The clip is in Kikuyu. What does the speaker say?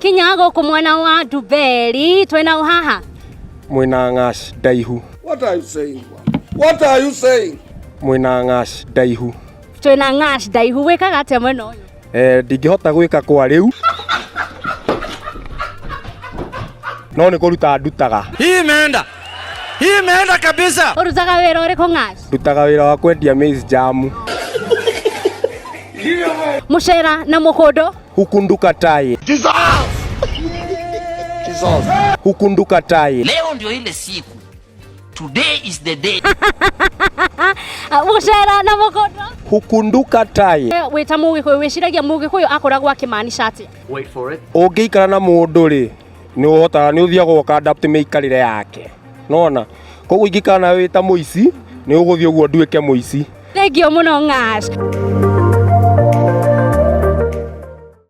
Twakinya gũkũ mwena wa Nduberi twĩna ũ haha? Mwĩna ng'ash ndaihu. What are you saying? What are you saying? Mwĩna ng'ash ndaihu. Twĩna ng'ash ndaihu. Wĩkaga atĩa mwena ũyũ? Eh, ndingĩhota gwĩka kwa rĩu no nĩ kũruta ndutaga. Hii imeenda. Hii imeenda kabisa. Ũrutaga wĩra ũrĩkũ ng'ash? Ndutaga wĩra wa kwendia maize jam. Mũcera na mũkũndũ. Hukunduka taye. Jesus! Jesus. Hukunduka taye. Leo ndio ile siku. Today is the day. Mũcera na mũkũndũ. Hukunduka taye. Wĩ ta Mũgĩkũyũ wĩciragia Mũgĩkũyũ akoragwo akĩmaanica atĩa? Wait for it. Ũngĩikara na mũndũ rĩ, nĩ ũhotaga nĩ ũthiaga ũka adapt mĩikarĩre yake. Nona? Koguo ingĩikara nawe wĩ ta mũici, nĩ ũgũthiĩ ũguo nduĩke mũici. Thengiũ mũno ng'ash.